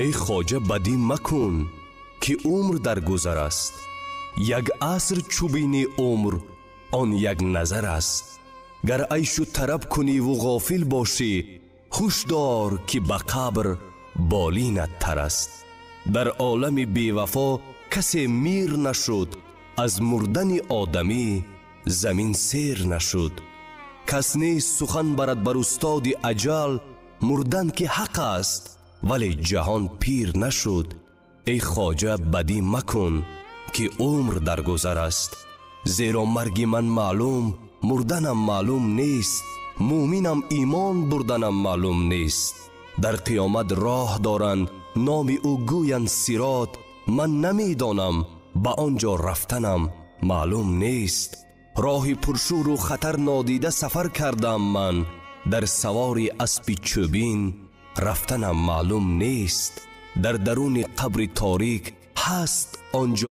Эй хоҷа, бадӣ макун, ки умр дар гузар аст. Як аср чу бинӣ умр, он як назар аст. Гар айшу тараб куниву ғофил бошӣ, ҳуш дор, ки ба қабр болинат тар аст. Дар олами бевафо касе мир нашуд, аз мурдани одамӣ замин сер нашуд. Кас нест сухан барад бар устоди аҷал, мурдан ки ҳақ аст, вале ҷаҳон пир нашуд. Эй хоҷа, бадӣ макун, ки умр дар гузар аст. Зеро марги ман маълум, мурданам маълум нест, мӯминам имон бурданам маълум нест. Дар қиёмат роҳ доранд, номи ӯ гӯянд сирот, ман намедонам, ба он ҷо рафтанам маълум нест. Роҳи пуршӯру хатар нодида сафар кардам ман, дар савори аспи чӯбин рафтанам маълум нест. Дар даруни қабри торик ҳаст он ҷо.